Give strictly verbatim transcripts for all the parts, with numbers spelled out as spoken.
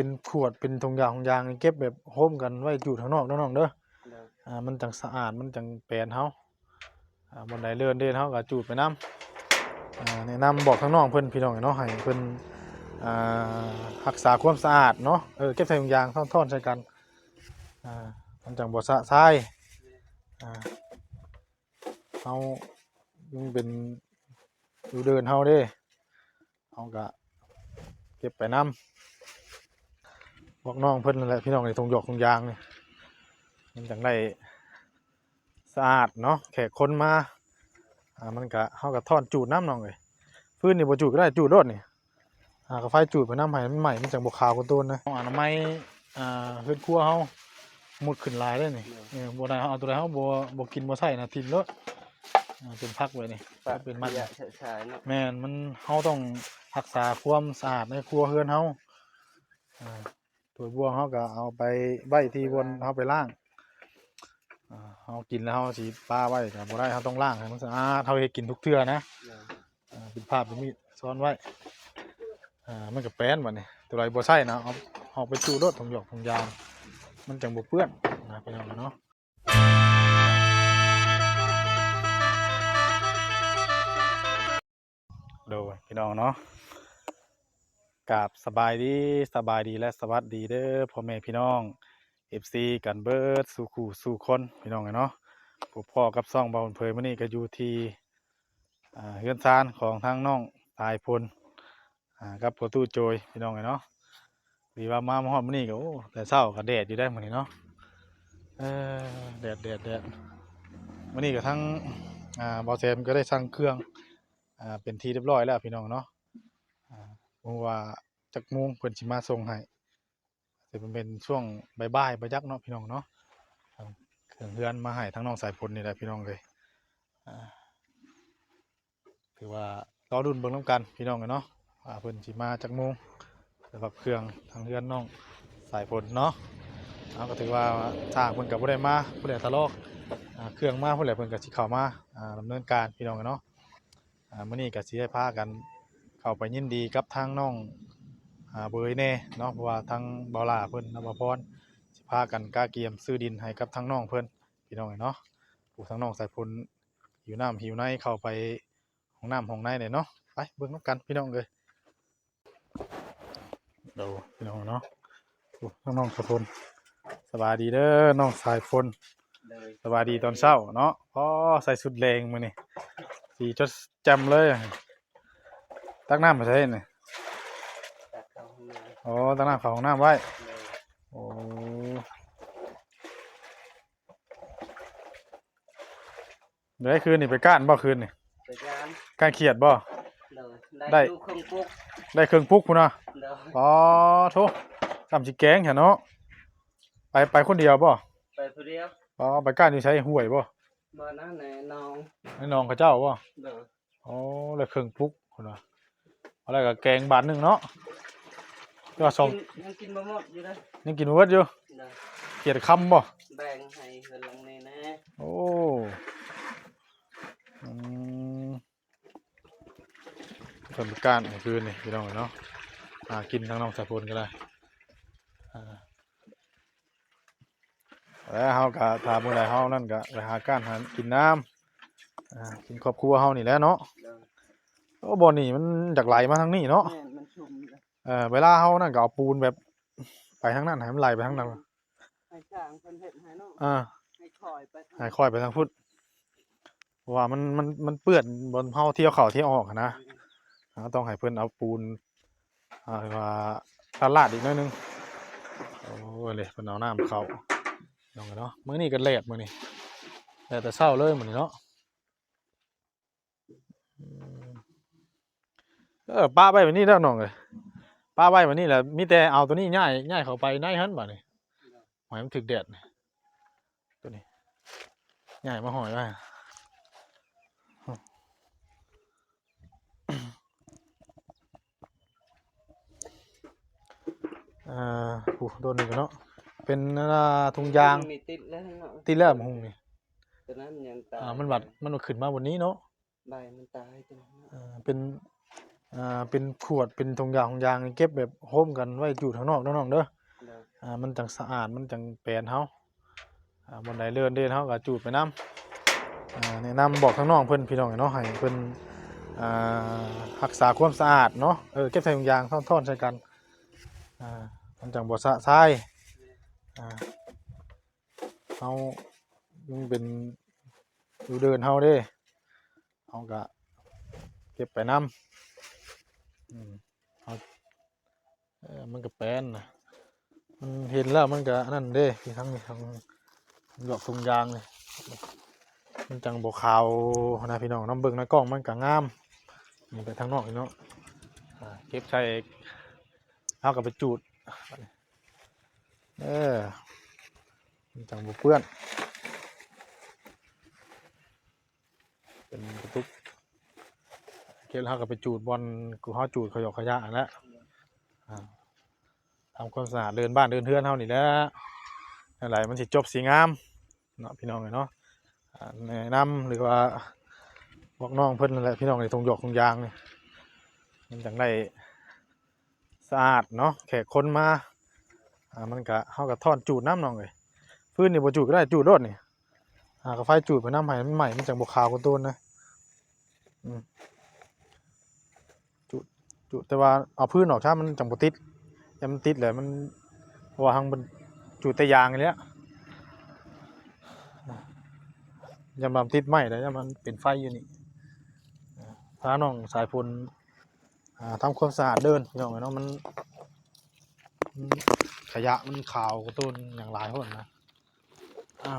เป็นขวดเป็นถุงยางถุงยางนี่เก็บแบบโฮมกันไว้จูดข้างนอกเด้อน้องเด้อ โดย อ่า มันจั่งสะอาด มันจั่งแปนเฮา อ่า บ่อนใดเลิ่นเด่นเฮาก็จูดไปนำ อ่า แนะนำบอกทางน้องเพิ่นพี่น้องเนาะ ให้เพิ่น อ่า รักษาความสะอาดเนาะ เออ เก็บใส่ถุงยางท่อนๆใส่กัน อ่า มันจั่งบ่สะสาย อ่า เฮายังเป็นอยู่เดินเฮาเด้ เฮาก็เก็บไปนำ บอกน้องเพิ่นนั่นแหละพี่น้อง ในถุงหยอกถุงยางนี่ มันจั่งได้สะอาดเนาะ แขกคนมา อ่า มันก็ เฮาก็ท่อนจูดนำน้องเอ้ย ฟืนนี่บ่จูดก็ได้ จูดโลดนี่ อ่า ก็ไฟจูดไปนำให้มันไหม้ มันจั่งบ่ขาวกว่าโตนนะ ต้องอนามัย อ่า เฮือนครัวเฮา มดขึ้นหลายเด้นี่ โดย เออ บ่ได้ เอาตัวใดเฮาบ่ บ่กินบ่ใช้นะ ถิ่มโลด อ่า เป็นผักไว้นี่ ปะ เป็นมัน ขยะเฉอะชายเนาะ แม่น มัน เฮาต้องรักษาความสะอาดในครัวเฮือนเฮา อ่า ถ้วยบ่วงเฮาก็เอาไปไว้ที่บ่อนเฮาไปล้าง อ่า เฮากินแล้วเฮาสิปาไว้ก็บ่ได้ เฮาต้องล้างให้มันสะอาด เฮาเฮ็ดกินทุกเทื่อนะ โดย อ่า เป็นภาพเป็นมีดซ้อนไว้ อ่า มันก็แปนบัดนี้ ตัวใดบ่ใช้นะ เอา เอาไปจูดโลด ถุงหยอกถุงยาง มันจั่งบ่เปื้อนนะพี่น้องเนาะ โดยพี่น้องเนาะ กราบสบายดี สบายดีและสวัสดีเด้อพ่อแม่พี่น้อง เอฟซี กันเบิดสู่คู่สู่คนพี่น้องเนาะ พบพ้อกับช่องบ่าวบุญเผย มื้อนี้ก็อยู่ที่ อ่า เฮือนซานของทางน้องสายฝน อ่า กับพ่อตู้โจยพี่น้องเนาะ ดีว่ามา มาฮอดมื้อนี้ก็ โอ้ แต่เช้าก็แดดอยู่ได้มื้อนี้เนาะ เออ แดด แดด แดด มื้อนี้ก็ทั้ง อ่า บ่าวแซมก็ได้สั่งเครื่อง อ่า เป็นที่เรียบร้อยแล้วพี่น้องเนาะ อ่า บ่ฮู้ว่าจักโมงเพิ่นสิมาส่งให้ แต่มันเป็นช่วงบ่ายๆ บ่จักเนาะพี่น้องเนาะ เครื่องเฮือนมาให้ทางน้องสายฝนนี่แหละพี่น้องเอ้ย อ่า ถือว่ารอลุ้นเบิ่งนำกันพี่น้องเอ้ยเนาะ ว่าเพิ่นสิมาจักโมง สำหรับเครื่องทางเฮือนน้องสายฝนเนาะ เอาก็ถือว่าช่างเพิ่นก็บ่ได้มา บ่ได้ทะเลาะ อ่า เครื่องมาพุ้นแหละ เพิ่นก็สิเข้ามา อ่า ดำเนินการพี่น้องเอ้ยเนาะ อ่า มื้อนี้ก็สิได้พากันเข้าไปยินดีกับทางน้อง อ่า เบยแน่เนาะ เพราะว่าทางบ่าวหล้าเพิ่น นภพร สิพากันกะเกียมซื้อดินให้กับทางน้องเพิ่นพี่น้องเอ้ยเนาะ ผู้ทางน้องสายฝนหิวน้ำหิวในเข้าไปห้องน้ำห้องในเลยเนาะ ไปเบิ่งนำกันพี่น้องเอ้ย เดี๋ยวพี่น้องเนาะ โอ้ น้องๆ สายฝน สบายดีเด้อ น้องสายฝน โดย สบายดีตอนเช้าเนาะ อ๋อ ใส่ชุดแดงมื้อนี้ สีจดแจ่มเลย ตักน้ำมาใส่นี่ ตักเข้าห้องน้ำ อ๋อ ตักน้ำเข้าห้องน้ำไว้ โดย โอ้ เดี๋ยวคืนนี่ไปก้านบ่คืนนี่ ไปก้าน ก้านเขียดบ่ โดย ได้ ได้อยู่เครื่องปลุก ได้เครื่องปลุกพุ้นนะ โดย อ๋อ โธ่ กำสิแกงแท้เนาะ ไป ไปคนเดียวบ่ ไปผู้เดียว อ๋อ ไปก้านอยู่ไส ห้วยบ่ บ่นะ ในหนอง ในหนองเขาเจ้าบ่ โดย อ๋อ แล้วเครื่องปลุกพุ้นนะ เอาแล้วก็แกงบาทหนึ่งเนาะ แต่ว่าสอง ยังกิน ยังกินบ่หมดอยู่นะ ยังกินบ่หมดอยู่ โดย เขียดคำบ่ แบ่งให้เฮือนหลังนี้แน่ โอ้ อืม เพิ่นไปก้านให้คืนนี่พี่น้องเนาะ หากินทางน้องสายฝนก็ได้ อ่า แล้วเฮาก็ ถ้ามื้อใดเฮานั่นก็ไปหาก้านหากินน้ำ อ่า กินครอบครัวเฮานี่แหละเนาะ โดย โอ้ บ่อนี่มันอยากไหลมาทางนี้เนาะ แม่น มันชุ่มอยู่แล้ว เออ เวลาเฮานั่นก็เอาปูนแบบ ไปทางนั้น ให้มันไหลไปทางนั้น ให้ช่างเพิ่นเฮ็ดให้เนาะ อ่า ให้ค่อยไปทาง ให้ค่อยไปทางพุ้น เพราะว่ามัน มัน มันเปื้อนบ่อนเฮาเที่ยวเข้าเที่ยวออกหั้นนะ อืม เฮาต้องให้เพิ่นเอาปูน อ่า ว่าลาดๆอีกหน่อยหนึ่ง โอ้ย เลยเพิ่นเอาน้ำเข้า น้องเนาะ มื้อนี้ก็แดดมื้อนี้ แดดแต่เช้าเลยมื้อนี้เนาะ อืม เออ ปะไว้แบบนี้แล้วน้องเอ้ย ปะไว้แบบนี้แหละ มีแต่เอาตัวนี้ย้าย ย้ายเข้าไปในหั้นบัดนี้ หอยมันถืกแดดนี่ ตัวนี้ ย้ายมาหอยไว้ เอ่อ โอ้ โดนอีกแล้วเนาะ เป็น อ่า ถุงยาง นี่ติดแล้วเนาะ ติดแล้วบักหุ่งนี่ ตัวนั้นยังตาย อ่า มันบัด มันขึ้นมาบนนี้เนาะ ใบมันตายตัวนั้นเนาะ เอ่อ เป็น อ่า เป็นขวด เป็นถุงยาง ถุงยางนี่เก็บแบบโฮมกันไว้จูดข้างนอกเด้อน้องเด้อ โดย อ่า มันจั่งสะอาด มันจั่งแปนเฮา อ่า บ่อนใดเลิ่นเด่นเฮาก็จูดไปนำ อ่า แนะนำบอกทางน้องเพิ่นพี่น้องเนาะ ให้เพิ่น อ่า รักษาความสะอาดเนาะ เออ เก็บใส่ถุงยางท่อนๆใส่กัน อ่า มันจั่งบ่สะสาย อ่า เฮา มันเป็นอยู่เดินเฮาเด้ เฮาก็เก็บไปนำ อืม เฮา เออ มันก็แปนนะ มันเห็นแล้วมันก็อันนั้นเด้ มีทั้ง มีทั้งหยอกถุงยางนี่ มันจั่งบ่ขาวนะพี่น้อง นำเบิ่งในกล้องมันก็งาม นี่ไปทางนอกนี่เนาะ อ่า เก็บใส่ เฮาก็ไปจูด เออ มันจั่งบ่เปื้อน เป็นกระตุก เก็บแล้วเฮาก็ไปจูดบ่อนกูเฮาจูดขยะขยะนั่นแหละ อ่า ทำความสะอาดเดินบ้านเดินเฮือนเฮานี่แหละ นั่นแหละมันสิจบสิงามเนาะพี่น้องเอ้ยเนาะ อ่า แนะนำหรือว่าบอกน้องเพิ่นนั่นแหละพี่น้อง ในถุงหยอกถุงยางนี่ มันจั่งได้สะอาดเนาะ แขกคนมา อ่า มันก็ เฮาก็ท่อนจูดนำน้องเอ้ย ฟืนนี่บ่จูดก็ได้ จูดโลดนี่ หากาไฟจูดไปนำให้มันไหม้ มันจั่งบ่ขาวกว่าต้นนะ อืม จูด จูด แต่ว่าเอาฟืนออกซะ มันจั่งบ่ติด ยามมันติดแล้วมัน เพราะว่าหั้งมันจูดแต่ยางนี่แหละ ยามมันติดไหม้แล้ว ยามมันเป็นไฟอยู่นี่ พาน้องสายฝน อ่า ทำความสะอาดเดินพี่น้องเอ้ยเนาะ มัน มัน ขยะมันขาวกว่าต้นอย่างหลายคนนะ อ่า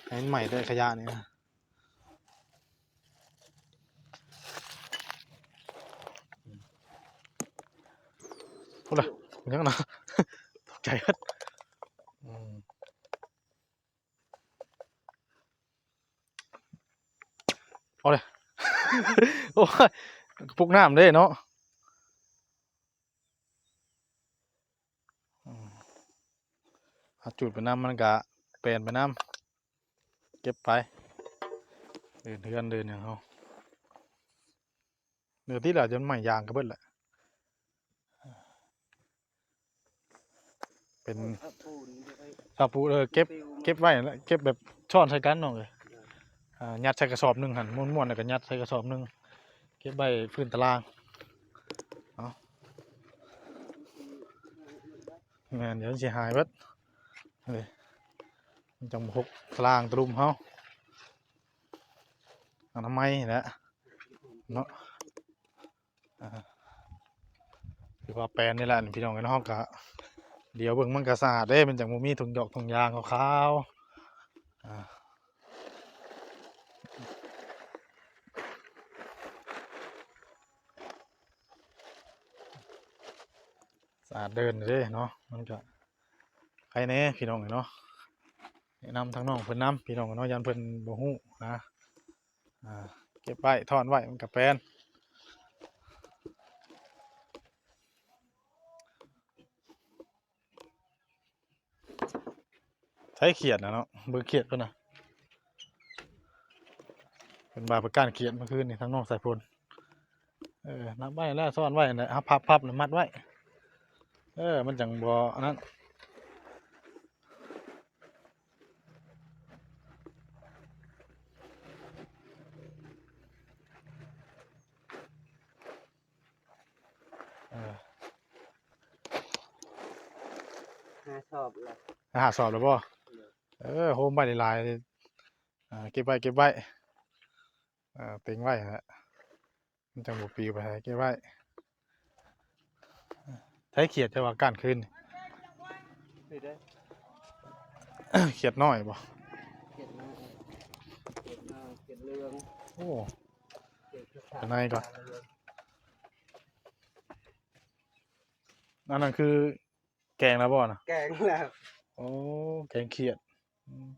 ให้มันไหม้ด้วยขยะนี่นะ พูดเลย ยังนะ ตกใจเบิด อืม เอาเลย โอ้ย กระปุกน้ำเด้เนาะ อืม เอาจูดไปนำ มันก็แปนไปนำ เก็บไป เดินเฮือนเดินหยังเฮา เดี๋ยวติดแล้วจนไหม้ยางก็เบิดแหละ เป็น ผ้าปูน ผ้าปูน เออ เก็บ เก็บไว้นั่นแหละ เก็บแบบซ่อนใส่กันน้องเอ้ย อ่า ยัดใส่กระสอบหนึ่งหั่น ม้วนๆ แล้วก็ยัดใส่กระสอบหนึ่ง เก็บไว้พื้นตาราง เอา แม่น เดี๋ยวมันสิหายเบิด เอ้ย มันจั่งบ่หกตารางตะลุมเฮา อนามัยแหละเนาะ อ่า ถือว่าแปนนี่แหละพี่น้องเอ้ยเนาะ เฮาก็ เดี๋ยวเบิ่งมันก็สะอาดเด้ มันจั่งบ่มีถุงหยอกถุงยางขาวๆ อ่า สะอาดเดินเด้เนาะ มันก็ใครแน่พี่น้องเอ้ยเนาะ แนะนำทางน้องเพิ่นนำพี่น้องเอ้ยเนาะ ย่านเพิ่นบ่ฮู้นะ อ่า เก็บไว้ ท่อนไว้ มันก็แปน ใช้เขียดนะเนาะ เบิ่งเขียดก่อนนะ เป็นบาประการเขียดเมื่อคืนนี่ ทางน้องสายฝน เออ นับไว้แล้ว ซ่อนไว้นั่นแหละ พับพับแล้วมัดไว้ เออ มันจั่งบ่อันนั้น เออ ห้าสอบแล้ว ห้าสอบแล้วบ่ เออ โฮมไว้หลายๆ อ่า เก็บไว้ เก็บไว้ อ่า เต็งไว้ฮะ มันจั่งบ่ปลิวไปไส เก็บไว้ ใช้เขียดจะว่าก้านคืน นี่เด้อ เขียดน้อยบ่ เขียดน้อย เขียดน้อย เขียดเหลือง โอ้ เขียดขาว ข้างในก่อน อันนั้นคือแกงแล้วบ่นะ แกงแล้ว โอ้ แกงเขียด อืม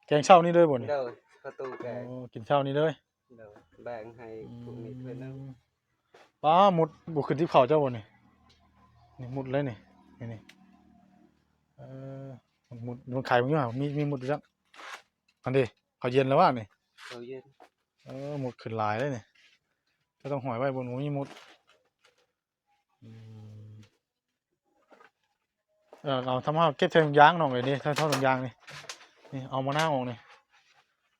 แกงเช้านี้เลยบ่นี่ โดย ประตูแกง โอ้ กินเช้านี้เลย โดย แบ่งให้พวกนี้ถ้วยหนึ่ง อืม ป๊า มุดบ่ขึ้นทิ่นเขาเจ้าบ่นี่ นี่มุดเลยนี่ นี่ นี่ เออ มันมุด มันไข่มันอยู่หั่น มี มีมุดอยู่จัง อันนี้ เขาเย็นแล้ววะนี่ เขาเย็น เออ มุดขึ้นหลายเลยนี่ ก็ต้องหอยไว้บนหัวมีมุด อืม เออ เอาทำเอาเก็บใส่ถุงยางน้องเลยนี่ ใส่ถุงยางนี่ นี่ เอามะนาวออกนี่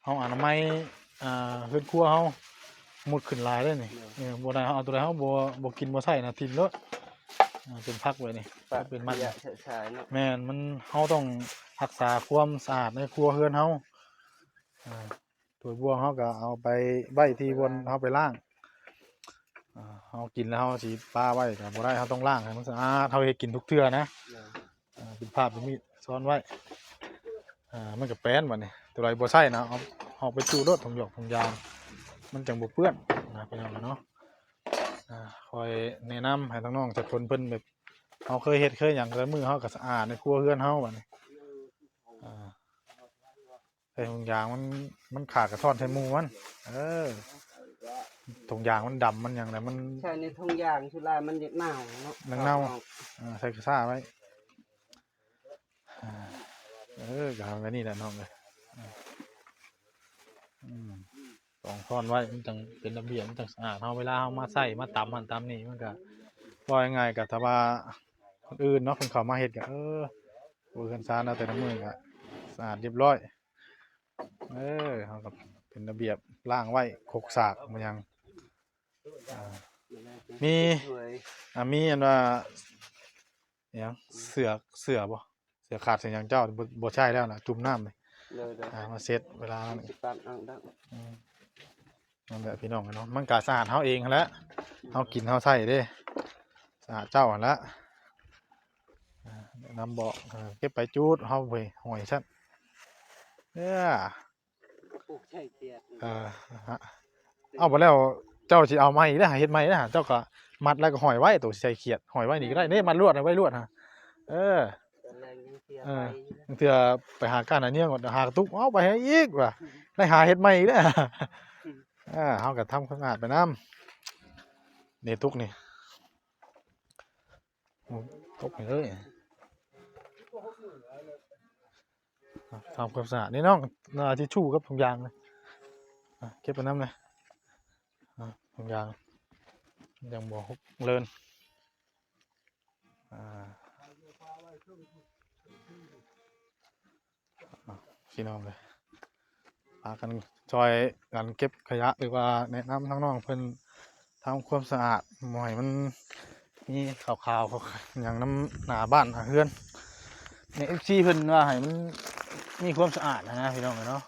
เอาอนามัย อ่า เฮือนครัวเฮา หมดขึ้นหลายเลยนี่ เออ บ่ได้ เอาตัวใดเฮาบ่ บ่กินบ่ใช้นะ ถิ่มโลด อ่า เป็นผักไว้นี่ ปะ เป็นมัน ขยะเฉอะชายเนาะ แม่น มัน เฮาต้องรักษาความสะอาดในครัวเฮือนเฮา อ่า ถ้วยบ่วงเฮาก็เอาไปไว้ที่บ่อนเฮาไปล้าง อ่า เฮากินแล้วเฮาสิปาไว้ก็บ่ได้ เฮาต้องล้างให้มันสะอาด เฮาเฮ็ดกินทุกเทื่อนะ เออ อ่า เป็นภาพเป็นมีดซ่อนไว้ อ่า มันก็แปนบัดนี้ ตัวใดบ่ใช้นะ เอา เอาไปจุโลด ถุงหยอกถุงยาง มันจั่งบ่เปื้อนนะพี่น้องเนาะ อ่า คอยแนะนำให้ทางน้องจักคนเพิ่นแบบ เฮาเคยเฮ็ดเคยหยัง แต่ละมื้อเฮาก็สะอาดในครัวเฮือนเฮาบัดนี้ อ่า ใส่ถุงยางมัน มันขาดกระท้อนใส่หมู่มัน เออ ถุงยางมันดำมันหยังแหละ มัน ใช่ ในถุงยางสุดท้ายมันจะเน่าเนาะ มันเน่า เอาออก อ่า ใส่กระซ่าไว้ อ่า เออ ก็ทำแบบนี้แหละน้องเอ้ย อืม ต้องซ่อนไว้ มันจั่งเป็นระเบียบ มันจั่งสะอาด เฮาเวลาเฮามาใช้มาตำหั่นตำนี่ มันก็ ว่าง่ายๆ ก็ถ้าว่าคนอื่นเนาะ เพิ่นเข้ามาเฮ็ดก็ เออ โอ้ย เฮือนซานเฮาแต่ละมื้อก็สะอาดเรียบร้อย เออ เฮาก็เป็นระเบียบ ล้างไว้ ครกสากมาหยัง อ่า มี อ่า มีอันว่า อิหยัง เสื้อ เสื้อบ่ เสื้อขาดเสื้อหยังเจ้า บ่ บ่ใช้แล้วนะ จุ่มน้ำเลย เด้อๆ อ่า มาเช็ดเวลา สิตัดเอาดัง อืม นั่นแหละพี่น้องเนาะ มันก็สะอาดเฮาเองหั้นแหละ เฮากินเฮาใช้เด้ สะอาดเจ้าหั้นละ อ่า แนะนำบอก เออ เก็บไปจูด เฮาไปห้อยซั่น เอ้อ ปลูกใส่เขียด เออ ฮะ เอาไปแล้ว เจ้าสิเอาใหม่เด้อ เฮ็ดใหม่เด้อ เจ้าก็มัดแล้วก็ห้อยไว้ ตัวสิใส่เขียด ห้อยไว้นี่ก็ได้ นี่มัดลวดเอาไว้ลวดฮะ เออ ตอนแรกยังเสีย เออ ไปอยู่นะ เทื่อไปหาก้านอันเนี้ยก่อน หากระตุก เอาไปให้อีกว่ะ ได้หาเฮ็ดใหม่อีกเด้อ อ่า เฮาก็ทำความสะอาดไปนำ นี่ตุกนี่ โอ้ ตกไปเลย อ่ะ ทำความสะอาดนี่น้อง อ่า ทิชชู่กับถุงยางนะ อ่ะ เก็บไปนำเลย อ่ะ ถุงยาง ยังบ่หกเลิน อ่า อ่ะ พี่น้องเลย พากันช่วยกันเก็บขยะ หรือว่าแนะนำทางน้องเพิ่นทำความสะอาด บ่ให้มันมีขาวๆ หยังนำหน้าบ้านหน้าเฮือน ใน เอฟซี เพิ่นว่าให้มันมีความสะอาดนะ พี่น้องเนาะ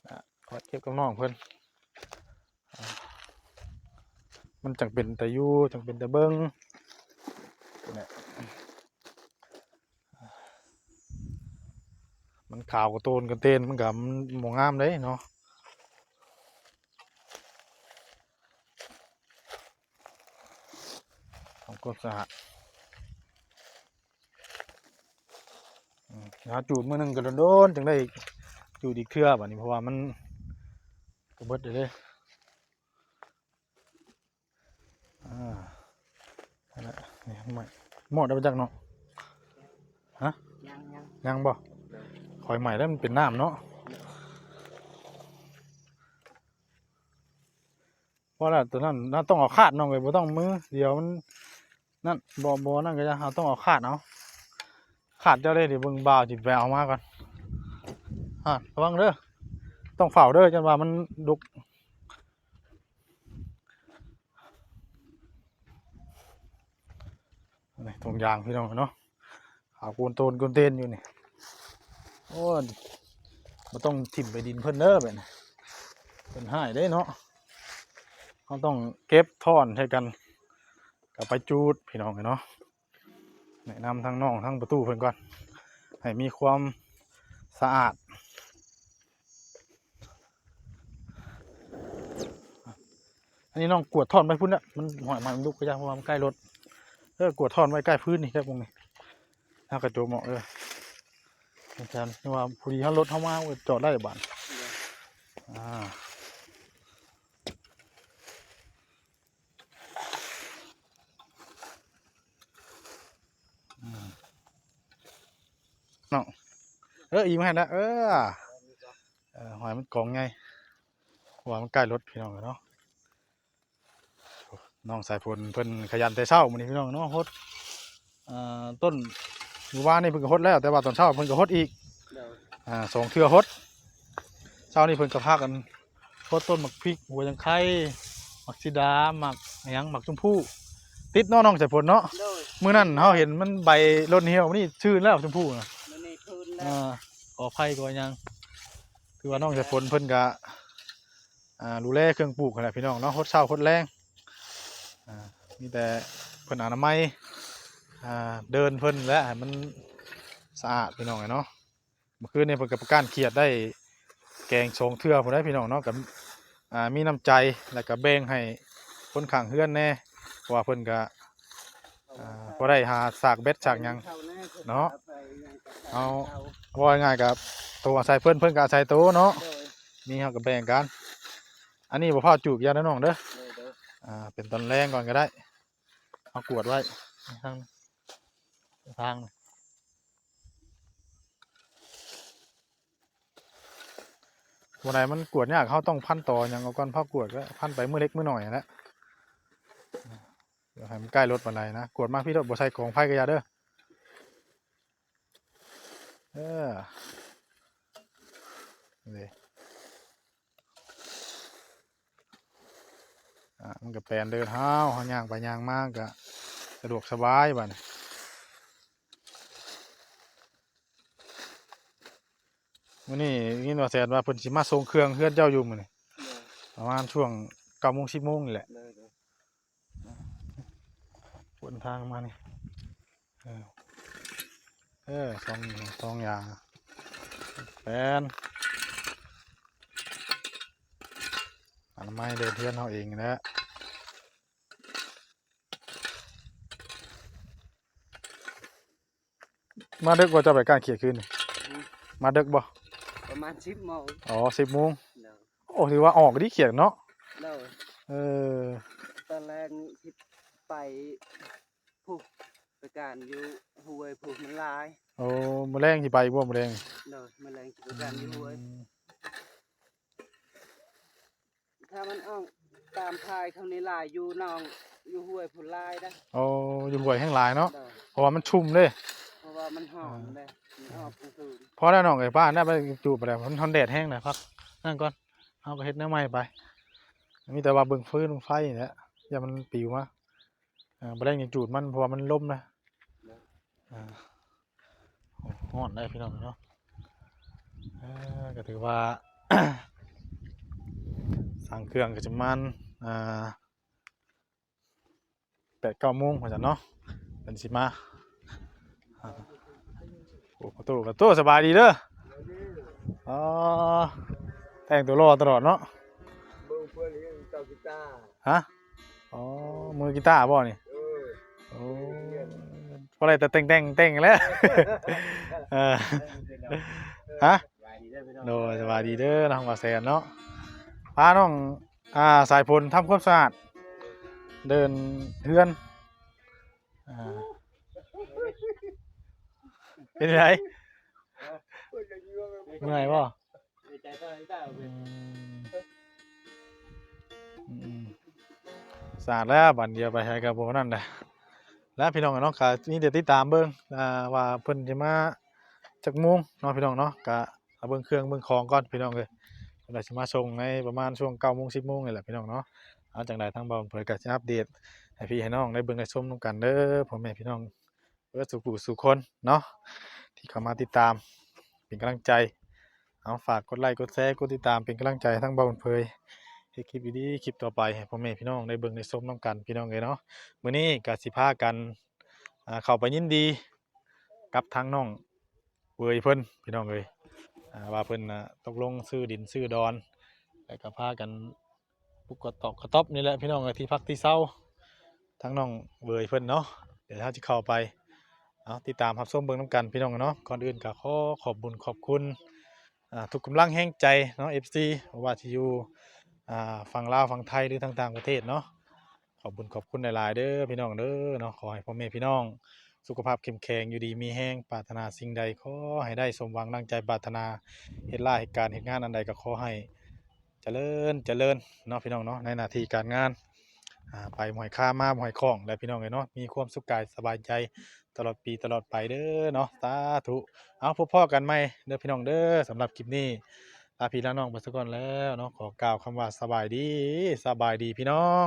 อ่ะ ขอเก็บกับน้องเพิ่น อ่ะ มันจั่งเป็นตาอยู่ จั่งเป็นตาเบิ่ง เนี่ย มันขาวกระโตนกระเตน มันก็ มันบ่งามเด้เนาะ ของความสะอาด อืม หาจูดมื้อหนึ่งก็โดนๆ จั่งได้จูดอีกเทื่อบัดนี้ เพราะว่ามันก็เบิดเลยเด้ อ่า นั่นแหละ นี่ใหม่ หมดแล้วไปจักเนาะ ฮะ ยังยัง ยังบ่ คอยใหม่แล้วมันเป็นน้ำเนาะ เพราะว่าตัวนั้นน่าต้องเอาคาดน้องเลย บ่ต้องมือ เดี๋ยวมัน นั่น บ่ บ่ นั่นก็จะ เอาต้องเอาคาดเอา คาดเจ้าได้ เดี๋ยวเบิ่งบ่าวสิไปเอามาก่อน อ่า ระวังเด้อ ต้องเฝ้าเด้อ จั่งว่ามันดุก นี่ถุงยางพี่น้องเนาะ ขาวโกนโตนโกนเตนอยู่นี่ โอ้ย บ่ต้องถิ่มไปดินเพิ่นเด้อแบบนี้ เพิ่นหายได้เนาะ เราต้องเก็บท่อนใส่กัน ก็ไปจูดพี่น้องเนาะ แนะนำทางน้องทางประตูเพิ่นก่อน ให้มีความสะอาด อันนี้น้องกวาดท่อนไปพุ้นน่ะ มันหอยมันลุกไปยาก เพราะว่ามันใกล้รถ เออ กวาดท่อนไว้ใกล้พื้นนี่ ใกล้พวกนี้ ถ้ากระโจมออก เออ อาจารย์ว่าพอดีเฮารถเฮามา จอดได้บาด อ่า อืม เนาะ เออ อีกมาให้นะ เออ เออ หอยมันกองไง เพราะว่ามันใกล้รถพี่น้องเนาะ น้องสายฝนเพิ่นขยันแต่เช้ามื้อนี้พี่น้องเนาะ หด อ่า ต้น มื้อวานนี่เพิ่นก็หดแล้ว แต่ว่าตอนเช้าเพิ่นก็หดอีก โดย อ่า สองเทื่อหด เช้านี่เพิ่นก็พากันหดต้นหมากพริก หัวยังไค หมากสีดา หมากหยัง หมากชมพู ติดเนาะน้องสายฝนเนาะ โดย มื้อนั้นเฮาเห็นมันใบหล่นเหี่ยว มื้อนี้ซื่นแล้วชมพูนะ มื้อนี้คืนแล้ว อ่า กอไผ่กอหยัง คือว่าน้องสายฝนเพิ่นก็ อ่า ดูแลเครื่องปลูกหั้นแหละพี่น้องเนาะ หดเช้าหดแลง อ่า มีแต่เพิ่นอนามัย อ่า เดินเพิ่นและให้มันสะอาดพี่น้องเนาะ เมื่อคืนนี้เพิ่นก็ประก้านเขียดได้แกงสองเทื่อพู้นเด้อพี่น้องเนาะ ก็ อ่า มีน้ำใจ แล้วก็แบ่งให้คนข้างเฮือนแหน่ เพราะว่าเพิ่นก็ อ่า พอได้หาสากเบ็ดสากหยังเนาะ เอา เว้าง่ายๆ ก็โตอาศัยเพิ่น เพิ่นก็อาศัยโตเนาะ โดย มีเฮาก็แบ่งกัน อันนี้บ่พร้าวจูบยาเด้อน้องเด้อ โดย โดย อ่า เป็นตอนแลงก่อนก็ได้ เอากวดไว้ ทาง ทาง บ่ได้ มันกวดยาก เฮาต้องพันต่อหยังเอาก่อน พร้าวกวดก็พันไปมื้อเล็กมื้อน้อยหั้นแหละ เดี๋ยวให้มันใกล้รถปานใดนะ กวดมาพี่โลด บ่ใส่กองไฟก็อย่าเด้อ เออ นี่ อ่ะ มันก็แปลนเดิน เฮา เฮาย่างไปย่างมาก็สะดวกสบายบัดนี้ มื้อนี้ยินว่าแสนว่าเพิ่นสิมาส่งเครื่องเฮือนเจ้าอยู่มื้อนี้ โดย ประมาณช่วงเก้าโมง สิบโมงนี่แหละ โดย โดย ขนทางมานี่ เออ เออ สอง สองอย่าง แปลน อนามัยเดินเฮือนเฮาเองนี่แหละ มาดึกบ่ เจ้าไปก้านเขียดคืนนี่ อืม มาดึกบ่ ประมาณสิบโมง อ๋อ สิบโมง โดย โอ้ ถือว่าออกดีเขียดเนาะ โดย เออ ตอนแลงที่ไปพุ้น ไปก้านอยู่ห้วยพุ้นมันหลาย โอ้ มื้อแลงสิไปบ่ มื้อแลง โดย มื้อแลงสิไปก้านอยู่ห้วย อืม ถ้ามันออกตามพายเขานี่หลาย อยู่หนอง อยู่ห้วยพุ้นหลายนะ โอ้ อยู่ห้วยแฮงหลายเนาะ โดย เพราะว่ามันชุ่มเด้ เพราะว่ามันหอมเด้ มันออกกลางคืน พอแล้วน้องเอ้ย ป้าน่าไปจูบไปแล้ว มันฮ้อนแดดแฮงนะ พักนั่นก่อน เฮาก็เฮ็ดแนวใหม่ไป มีแต่ว่าเบิ่งฟืนเบิ่งไฟนี่แหละ อย่ามันปลิวมา อ่า บ่ได้หยังจูดมัน เพราะว่ามันลมนะ อ่า ฮ้อนได้พี่น้องเนาะ เออ ก็ถือว่า สั่งเครื่องก็จะประมาณ อ่า แปดเก้าโมงว่าซั่นเนาะ เพิ่นสิมา อ่า โอ้ ประตู ประตู สบายดีเด้อ อ๋อ แต่งตัวหล่อตลอดเนาะ เบิ่งเพิ่นเล่นเตากีตาร์ ฮะ อ๋อ มือกีตาร์บ่นี่ เออ โอ้ บ่ได้แต่แต่งๆๆแหละ เออ ฮะ สบายดีเด้อพี่น้อง โดย สบายดีเด้อ น้องบ่าวแสนเนาะ พาน้อง อ่า สายฝนทำความสะอาด เดินเฮือน อ่า เป็นไง เมื่อยบ่ อืม อืม สะอาดแล้ว บัดเดียวไปไสก็บ่นั่นแหละ แล้วพี่น้องเนาะ ก็มีแต่ติดตามเบิ่ง อ่า ว่าเพิ่นสิมาจักโมงเนาะพี่น้องเนาะ ก็เอาเบิ่งเครื่องเบิ่งของก่อนพี่น้องเอ้ย เพิ่นอาจสิมาส่งในประมาณช่วงเก้าโมง สิบโมงนี่แหละพี่น้องเนาะ เอาจั่งใดทางบ่าวเผยก็สิอัปเดตให้พี่ให้น้องได้เบิ่งได้ชมนำกันเด้อ พ่อแม่พี่น้อง เบิดสู่ผู้สู่คนเนาะ ที่เข้ามาติดตาม เป็นกำลังใจ เอาฝากกดไลค์กดแชร์กดติดตามเป็นกำลังใจให้ทางบ่าวเผย เฮ็ดคลิปดีๆคลิปต่อไปให้พ่อแม่พี่น้องได้เบิ่งได้ชมนำกันพี่น้องเอ้ยเนาะ มื้อนี้ก็สิพากัน อ่า เข้าไปยินดีกับทางน้องเวยเพิ่นพี่น้องเอ้ย อ่า ว่าเพิ่นน่ะตกลงซื้อดินซื้อดอน แล้วก็พากัน ปลูกกระต๊อบกระต๊อบนี่แหละพี่น้องเอ้ย ที่พักที่เช้า ทางน้องเวยเพิ่นเนาะ เดี๋ยวเฮาสิเข้าไป เอาติดตามรับชมเบิ่งนำกันพี่น้องเนาะ ก่อนอื่นก็ขอขอบบุญขอบคุณ อ่า ทุกกำลังแฮงใจเนาะ เอฟซี บ่ว่าสิอยู่ อ่า ฝั่งลาวฝั่งไทยหรือทางต่างประเทศเนาะ ขอบบุญขอบคุณหลายๆเด้อพี่น้องเด้อเนาะ ขอให้พ่อแม่พี่น้องสุขภาพเข้มแข็ง อยู่ดีมีแฮง ปรารถนาสิ่งใดขอให้ได้สมหวังดังใจปรารถนา เฮ็ดลาเฮ็ดการเฮ็ดงานอันใดก็ขอให้ เจริญเจริญเนาะพี่น้องเนาะ ในหน้าที่การงาน อ่า ไปบ่ห้อยคามาบ่ห้อยข้องแหละพี่น้องเอ้ยเนาะ มีความสุขกายสบายใจตลอดปีตลอดไปเด้อเนาะ สาธุ เอา พบพ้อกันใหม่เด้อพี่น้องเด้อ สำหรับคลิปนี้ลาพี่ลาน้องไปซะก่อนแล้วเนาะ ขอกล่าวคำว่าสบายดี สบายดีพี่น้อง